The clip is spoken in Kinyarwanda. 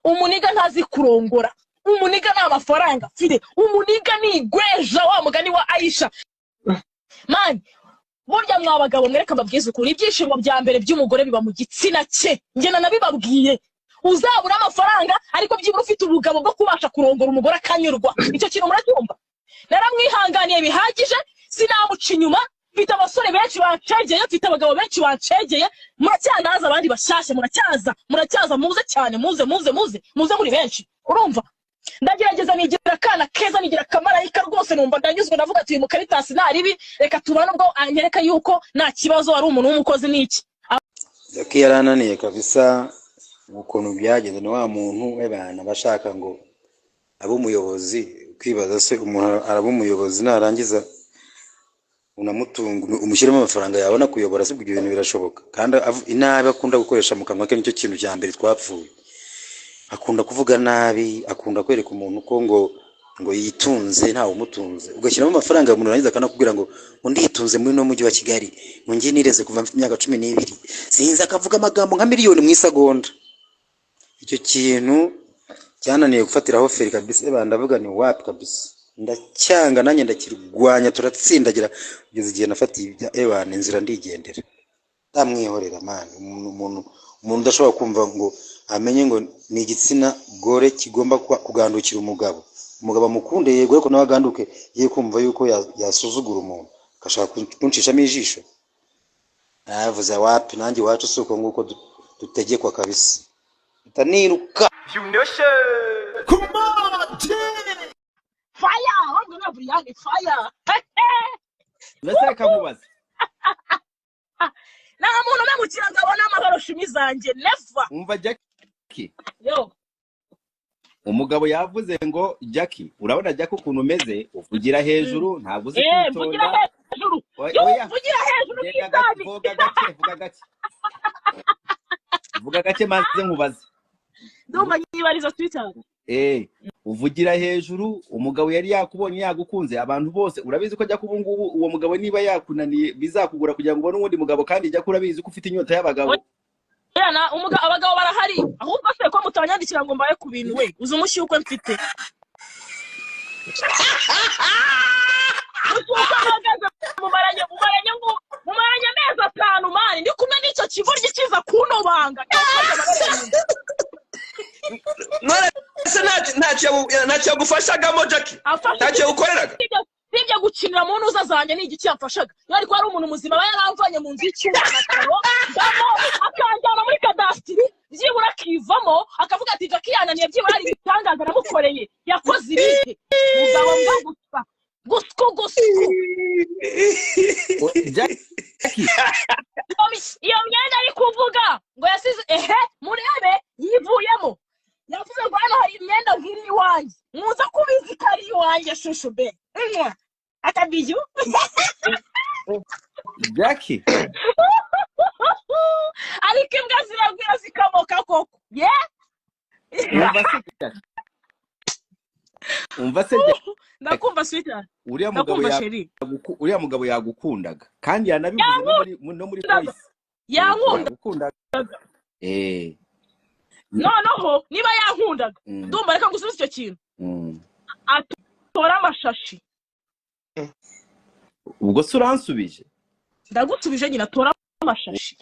Umunigga ntazi kurongora, umunigga nta mafaranga afite, umunigga ni igweja wa mugani wa Aisha. Man, burya mwa bagabo, mwereka mbabwize ukuri, ibyishimo bya mbere by'umugore biba mu gitsina cye. Njye nanabibabwiye, uzabura amafaranga ariko byibura ufite ubugabo bwo kubasha kurongora umugore akanyurwa. Icyo kintu muracyumva? Naramwihanganiye bihagije, sinamuca inyuma. Mfite abasore benshi bancegeye, mfite abagabo benshi bancegeye. Muracyanaza abandi bashyashya, muracyaza, muracyaza, muze cyane, muze, muze, muze, muze muri benshi. Urumva, ndagerageza nigira akana keza, nigira akamarayika rwose, numva ndanyuzwe. Ndavuga ati: "Uyu mukaritasi naribi, reka tubane." Ubwo anyereka yuko nta kibazo, ari umuntu w'umukozi n'iki. Jackie yarananiye kabisa. Ukuntu byagenze, ni wa muntu w'abantu bashaka ngo abe umuyobozi. Ukibaza se, umuntu araba umuyobozi narangiza unamutunga, umushyiremo amafaranga, yabona kuyobora se? Ibyo bintu birashoboka? Kandi inabi akunda gukoresha mu kanwa ke, nicyo kintu cya mbere twapfuye. Akunda kuvuga nabi, akunda kwereka umuntu ko ngo yitunze ntawe umutunze. Ugashyiramo amafaranga, umuntu arangiza akanakubwira ngo nditunze muri no mujyi wa Kigali, ngo njye nireze kuva mfite imyaka 12, sinzi, akavuga amagambo nka miliyoni mu isegonda. Icyo kintu cyananiye gufatiraho feri kabisa. Eba, ndavuga ni wapi kabisa, ndacyanga nanjye ndakirwanya, turatsindagira kugeza igihe nafatiye ibya ebana inzira, ndigendera, ndamwihorera. Man, umuntu udashobora kumva ngo amenye ngo ni igitsina gore kigomba kugandukira umugabo, umugabo amukunde yego, ariko nawe aganduke, ye kumva yuko yasuzugura umuntu agashaka kunshishamo ijisho. Navuze wapi, nanjye iwacu si uko nguko dutegekwa kabisa, mpita niruka. Fire wabwo na Brian, fire. Mbese reka nkubaze. Nta muntu umemukira ngo abone amahoro, shimi zanjye, never. Umva Jackie. Yo. Umugabo yavuze ngo: "Jackie, urabona Jackie ukuntu umeze, uvugira hejuru, ntabwo uzi Mvugira kwitonda." hejuru. Oya. Yo. Oya. Mvugira hejuru. Genda gake. Nk'itabi. Vuga gake, vuga gake, vuga gake, maze nkubaze. Ndumva nyibariza Twitter. Uvugira hejuru, umugabo yari yakubonye, yagukunze, abantu bose urabizi ko Jackie ubu ngubu uwo mugabo niba yakunaniye bizakugura kugira ngo ubone uwundi mugabo, kandi Jackie urabizi ko ufite inyota y'abagabo. Oya, na abagabo barahari. Ahubwo se ko mutanyandikira ngo mbaye ku bintu? We, uzi umushyukwe mfite, umushyukwe mpagaze, mumaranye amezi 5, man, ndi kumwe n'icyo kigoryi kiza kunobanga. None se ntacyo yagufashagamo, Jackie? Afasha. Ntacyo yagukoreraga? Sibyo, gukinira mu ntuza zanjye ni igiki yamfashaga? Iyo ariko ari umuntu muzima, aba yaramvanye mu nzu y'icyumba na salo ndamo, akanjyana muri kadasitiri, byibura akivamo akavuga ati: "Jackie yananiye, byibura hari ibitangaza namukoreye." Yakoze ibihe? Mugabo mbwa gusa, gusku gusku. Jackie. Iyo myenda ari kuvuga ngo yasize, ehe, murebe yivuyemo, yavuze ngo hano hari imyenda nk'iri iwanjye, muza kubizi ko ari iwanjye. Shushu be, nywa akabiyu. Jackie. Ariko imbwa ziragwira zikamoka koko ye. Umva se Jackie, umva se Jackie. Ndakumva, sweetheart. Uriya mugabo Ndakumva, chéri. Uriya mugabo yagukundaga, kandi yanabivuze no muri voice. Yankunda. Yagukundaga. Noneho niba yankundaga, ndumva reka ngusubize icyo kintu, atore amashashi. Ubwo se uransubije? Ndagusubije nyine, atora amashashi.